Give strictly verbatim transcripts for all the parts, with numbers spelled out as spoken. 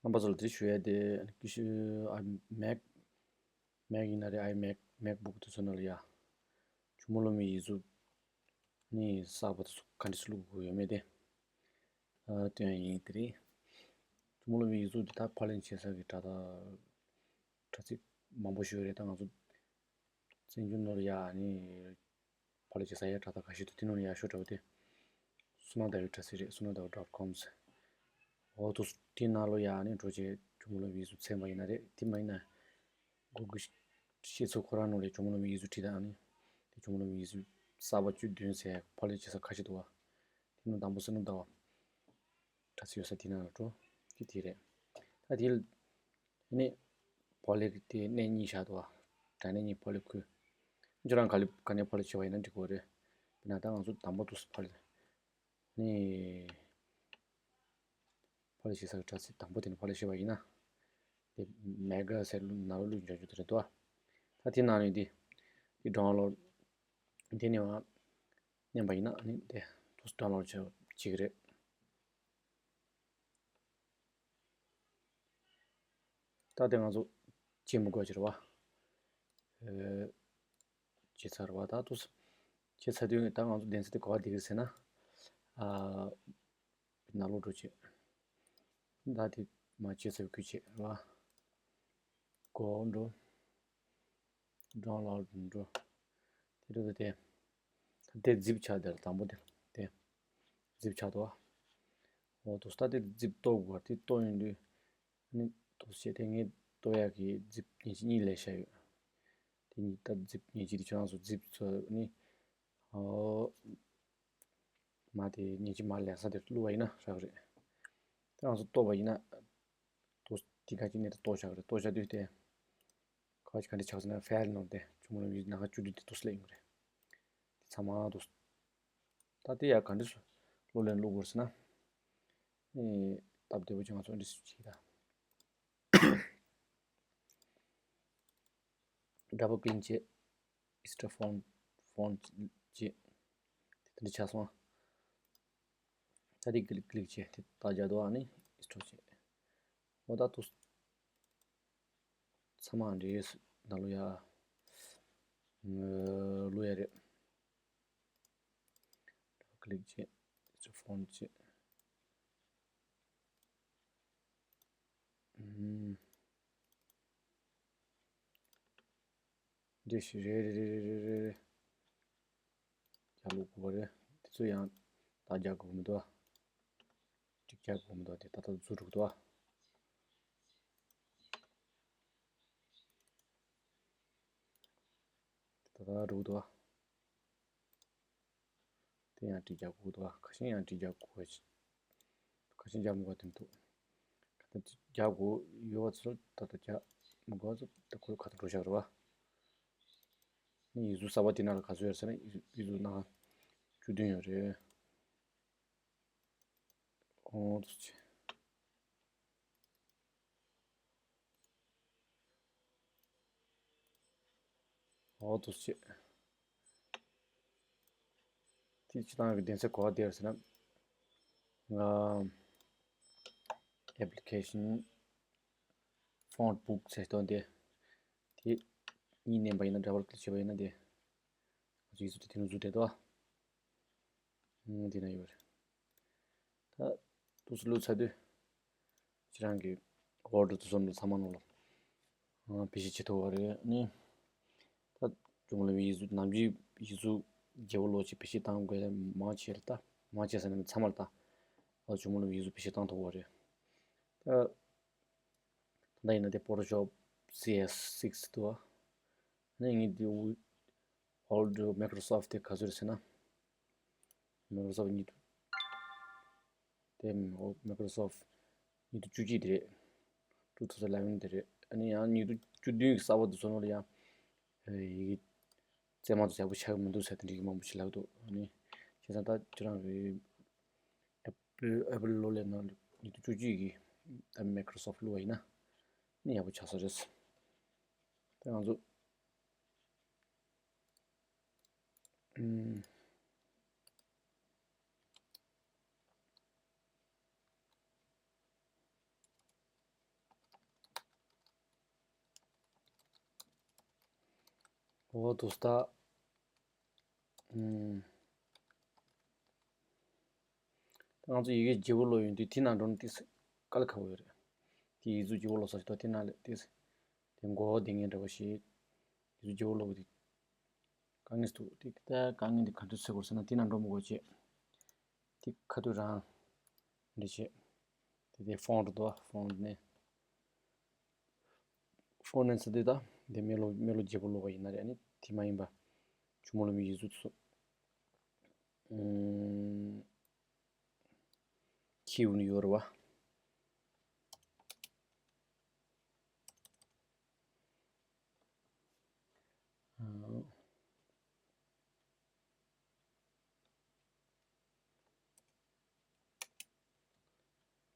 རྣམ་པ་ཚོ་ལ་དེ་ཞུ་ཡ་དེ་ཀི་ཤུ་ཨ་མེག་མེག་ཡིན་ན་རེད། ཨའི་མེག་མེག་བུག་དེ་ཚོ་ནང་ལ་ཡ་ཇོ་མོ་གླང་མའི་ཡིག་གཟུགས་ནི་གསར་པ་དེ་ཚོ་ག་འདྲས་སེ་བླུག་དགོས་ཡོད་མེད་དེ་ཨ་སྟོན་ཡ་ཡིན། དེ་རིང་ཇོ་མོ་གླང་མའི་ཡིག་གཟུགས་དེ་ད་ཕབ་ལེན་བྱེད་ས་གི་དྲ་ཐག་དྲ་ཚིགས་མང་པོ་ཞིག་ཡོད་རེད། ད་ང་ཚོ་བཙན་བྱོལ་ནང་ལ་ཡ་ནི་ཕབ་ལེན་བྱེད་ས་ཡ་དྲ་ཐག་ཁ་ཤས་འདུག་དེ་ནང་ནས་ཡག་ཤོས་འདྲ་བོ་དེ་བསོད་ནམས་ཟླ་བའི་དྲ་ཚིགས་རེད། བསོད་ནམས་ཟླ་བ་dot com་ཟེར། འོ་དེ་དེ་ནང་ལོགས་ཡ་ནི་འགྲོ་བྱས་ཇོ་མོ་གླང་མའི་ཡིག་གཟུགས་འཚོལ་བ་ཡིན་ན་རེད། དེ་མ་ཡིན་ན་Google་ཤེས་ཚོད་ཁོ་རང་ནང་ལ་ཇོ་མོ་གླང་མའི་ཡིག་གཟུགས་བྲིས་དང་ནི་དེ་ཇོ་མོ་གླང་མའི་ཡིག་གཟུགས་གསར་པ་བཅུ་བདུན་ཟེར་ཕབ་ལེན་བྱེད་ས་ཁ་ཤས་འདུག་བ། དེ་ནང་དང་པོ་བསོད་ནམས་ཟླ་བ་དྲ་ཚིགས་ཡོད་ས་དེ་ནང་ལ་འགྲོ། དེ་དེ་རེད། ད་དེ་ནི་ཕབ་ལེན་དེ་གནས་གཉིས་བཞག་འདུག་བ། དྲ་གནས་གཉིས་ཕབ་ལེན་ཁུལ། ཁྱོད་རང་ག་ལེ་ག་ནས་ཕབ་ལེན་བྱས་པ་ཡིན་ན་འགྲིག་གི་རེད། དཔེར་ན་ད་ང་ཚོ་དང་པོ་དུས་ཕབ་ལེན་ནི་ཕབ་ལེན་བྱེད་ས་གི་དྲ་ཚིགས་དང་པོ་དེ་ནས་ཕབ་ལེན་བྱས་པ་ཡིན་ན་དེ་མེ་ག་ཟེར་ནང་ལ་བླུགས་འཇོག་རྒྱུ་དེ་རེད་འདུག་བ། ད་དེ་ནང་ནས་དེ་དེ་download་དེ་ནས་མར་མནན་པ་ཡིན་ན་ནི་དེ་དུས་download་བྱེད་བྱེད་ཀྱི་རེད། ད་དེ་ང་ཚོ་བྱེད་མི་དགོས་ཀྱི་རེད་བ། ཨེ། བྱེད་ཚར་བ་ད་དུ་བྱེད་ཚར་དུས་ད་ང་ཚོ་གདན་ས་དེ་ག་བ་བསྡད་ཀྱི་ཟེར་ན། ཨ། ནང་ལོགས་འགྲོ་བྱེད། ད་དེ་མ་བྱེད་ཚར་བའི་ཁུལ་བྱེད་རེད་བ། Go་འགྲོ། Download་འགྲོ། དེ་འགྲོ་དེ་དེ། ད་དེ་zip་ཆགས་དེ་ལ་དང་པོ་དེ་དེ། zip་ཆགས་འདུག་བ། འོ་དུ་ད་དེ་zip་གཏོར་དགོས་པ་དེ་གཏོར་ཡོང་དུས། ནི་ཏོག་ཙམ་དེ་ངས་ཏོག་ཡག་གི་རྫིབ་ཉིན་གཅིག་གཉིས་ལས་བྱ་ཡོད། དེ་གཉིས་ད་རྫིབ་ཉིན་གཅིག་དེ་ཁྱོད་རང་ཚོ་རྫིབ་ཚོ་ནི། ཨོ། མ་དེ་ཉིན་གཅིག་མ་ལས་ས་དེར་བླུགས་པ་ཡིན་ན་ཧྲག་རེད། དེ་རང་ཚོ་ལྟོགས་པ་ཡིན་ན། ཏོག་དེ་ག་ཅིག་ནས་ལྟོགས་བཞག་རེད། ལྟོགས་བཞག་དུས་དེ། ཁ་ཅིག་ག་འདྲ་ཆགས་ཟེར་ན་ཕལ་ནོར་དེ་ཆུང་མ་ལ་ཡིན་ན་ཁ་བཅུ་དུས་དེ་ཏོག་ཙམ་ལས་ཡོང་གི་རེད། དེ་ཚང་མ་ཏོག་ད་དེ་ཡང་ག་འདྲ་སུ་གློག་ལེན་བླུག་དགོས་ཟེར་ན། ཨེ། སྟབས་བདེ་པོ་ཅིག་ང་ཚོ་འདྲ་སུ་བྱེད་ད། double click་བྱེད། extra font font་བྱེད། དེ་འདྲ་ཆགས་སོང་། ད་དེ་click click་བྱེད་དེ་ད་རྒྱ་དོ་ཨ་ནི་extra་བྱེད། འོ་ད་ཏོག་ཚང་མ་འདྲེས་ནང་ལོ་ཡ། ལོ་ཡ་རེད། click་བྱེད། font་བྱེད། ཨུམ། འདི་ཞིག་རེད་རེད། རྒྱག་ལུགས་གོ་བ་རེད། དེ་ཚོ་ཡང་ད་རྒྱག་དགོས་མི་འདུག་ཨ། ཅིག་རྒྱག་དགོས་མི་འདུག་ཨ། དེ་ད་ལྟ་འཛུལ་འགྲོ་གི་འདུག་ཨ། དེ་ད་ལྟ་འགྲོ་གི་འདུག་ཨ། དེ་ཡང་འགྲིག་རྒྱག་དགོས་འདུག་ཨ། ཁ་ཤས་ཡང་འགྲིག་རྒྱག་དགོས། ཁ་ཤས་རྒྱག་མི་དགོས་དེ་འདུག་ཁ་ཐག་རྒྱག་དགོས་ཡོད་པ་ཚོ་ད་ལྟ་རྒྱག་མི་དགོས་ཚོ་ད་ཁོ་ཁ་ཐག་འགྲོ་བཞག་རེད་བ། ནི་ཡིག་གཟུགས་གསར་པ་དེ་ནང་ལ་ག་ཚོད་ཡོད་ཟེར་ན་ཡིག་གཟུགས་ནང་བཅུ་བདུན་ཡོད་རེད། ཨོ་ཙི། ཨོ་ཏོ་ཆེ། དེ་སྤྱི་བཏང་གི་གདན་ས་གོ་བ་དེར་ཟེར་ན། ང་application font book་ཟེར་དོན་དེ། དེ་གཉིས་མནན་པ་ཡིན་ན་double click་བྱས་པ་ཡིན་ན་དེ། ང་ཚོ་ཡིག་གཟུགས་དེ་དེ་ནང་འཛུལ་བསྡད་དོ། ཨང་། དེ་ན་ཡོད་རེད། ད་ཏོག་ཙམ་བླུགས་ཚར་དུས། ཁྱེད་རང་གི་ཝར་ཌི་དེ་ཚོ་འདྲ་ཚང་མ་ནང་ལ། ཨང་། བེད་སྤྱོད་བྱེད་ཐུབ་པ་རེད་ནི། ད་ཅུང་ལ་ཡིག་གཟུགས་ནམ་རྒྱུན་ཡིག་གཟུགས་རྒྱལ་པོ་ལོ་ཆེ་བེད་སྤྱོད་བཏང་དགོས་ལ་མང་ཆེ་ལ་ད་མང་ཆེ་ས་ནས་ཚང་མ་ལ་ད། ཨ་ཅུང་ལ་ཡིག་གཟུགས་བེད་སྤྱོད་བཏང་ཐུབ་པ་རེད། ད། ད་ཡིན་ན་དེ་Photoshop C S six་དུ་ཨ་ནི་ངས་དེ་old Microsoft་དེ་ག་ཚོད་རེད་ཟེར་ན། Microsoft་ཉིས་སྟོང་དེ་Microsoft་ཉིས་སྟོང་བཅུ་གཅིག་དེ་རེད། two thousand eleven་དེ་རེད། ཨ་ནི་ཡང་ཉིས་སྟོང་བཅུ་བདུན་གི་གསར་པ་དེ་ཚོ་ནང་ལ་ཡང་ཡི་གེ་རྩེད་མ་དེ་ཡག་པོ་ཆགས་ཀྱི་མི་འདུག་ཟེར་དེ་འདྲ་གི་མང་པོ་ཞིག་ལབ་འདུག་ཨ་ནི་བྱས་ཙང་ད་ཁྱེད་རང་གི Apple Apple་གློག་ཀླད་ནང་ཉིས་སྟོང་བཅུ་གཅིག་གི་ད་Microsoft་བླུགས་པ་ཡིན་ན་ནི་ཡག་པོ་ཆགས་ས་རེད། ད་ང་ཚོ་ཨུམ། འོ་དུ་སྟ། ཨུམ། ང་ཚོ་ཡི་གེ་བརྗེ་པོ་ཀློག་ཡོང་དུས་དེ་ནང་འགྲོ་ན་ཏིས་དཀའ་ལས་ཁག་པོ་ཡོད་རེད། དེ་ཡིག་གཟུགས་བརྗེ་པོ་ཀློག་ས་ཞིག་ཏོ་དེ་ནང་ལས་ཏིས། དེ་མགོ་བོ་བདེ་ངེས་འདྲ་པོ་ཞིག་ཡིག་གཟུགས་བརྗེ་པོ་ཀློག་གི་དེ། དཀའ་ངལ་འདུག་དེ་ད་དཀའ་ངལ་འདི་ག་འདྲ་སེལ་དགོས་ཟེར་ན་དེ་ནང་འགྲོ་མི་དགོས་ཅེས། དེ་ཁ་ཐུག་རང་འདྲ་བྱེད། དེ་དེ་ཕོན་ཊི་འདུག་ཕོན་ཊི་ནས། ཕོན་ཊི་ནས་ཟེར་དེ་ད་དེ་མེ་ལོ་མེ་ལོ་བརྗེ་པོ་ཀློག་པ་ཡིན་ན་རེད། ཨ་ནི་དེ་མ་ཡིན་པ་ཇོ་མོ་གླང་མའི་ཡིག་གཟུགས་སུ། ཨུམ། ཁྱེར་ཡོང་ནི་ཡོད་རེད་བ། ཨ།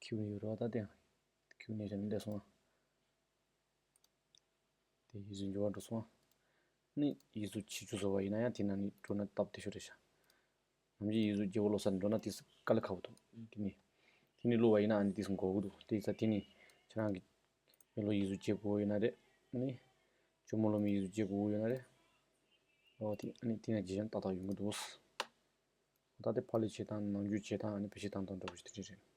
ཁྱེར་ཡོང་ནི་ཡོད་རེད་བ། ད་དེ་ཁྱེར་ཡོང་ནས་བཞག་ནས་སླེབས་སོང་ཨ། དེ་ཡིག་གཟུགས་འགྱུར་བ་འགྲོ་སོང་ཨ། ནི་ཡིག་གཟུགས་ཕྱི་ཆུ་བཟོ་བ་ཡིན་ན་ཡང་དེ་ནང་ནས་འགྲོ་ན་སྟབས་བདེ་ཤོས་རེད་ཤག་ནམ་རྒྱུན་ཡིག་གཟུགས་བརྗེ་པོ་ཀློག་ས་འགྲོ་ན་ཏིས་དཀའ་ལས་ཁག་པོ་འདུག་དེ་ནི། དེ་ནི་ཀློག་པ་ཡིན་ན་ཨ་ནི་ཏིས་མགོ་སྒུར་འདུག་དེ་ཙ་དེ་ནི་ཁྱེད་རང་གི་མེ་ལོ་ཡིག་གཟུགས་བརྗེ་དགོས་ཡོད་ན་རེད། ཨ་ནི་ཇོ་མོ་གླང་མའི་ཡིག་གཟུགས་བརྗེ་དགོས་ཡོད་ན་རེད། ཨོ་དེ་ཨ་ནི་དེ་ན་བརྗེ་ཆ་ཏག་ཏག་ཡོང་གི་འདུག་ད་དེ་ཕབ་ལེན་བྱེད་སྟངས་ནམ་རྒྱུན་བྱེད་སྟངས་ཨ་ནི་བེད་སྤྱོད་བཏང་སྟངས་འདྲ་པོ་ཞིག་དེ་འདྲ་རེད།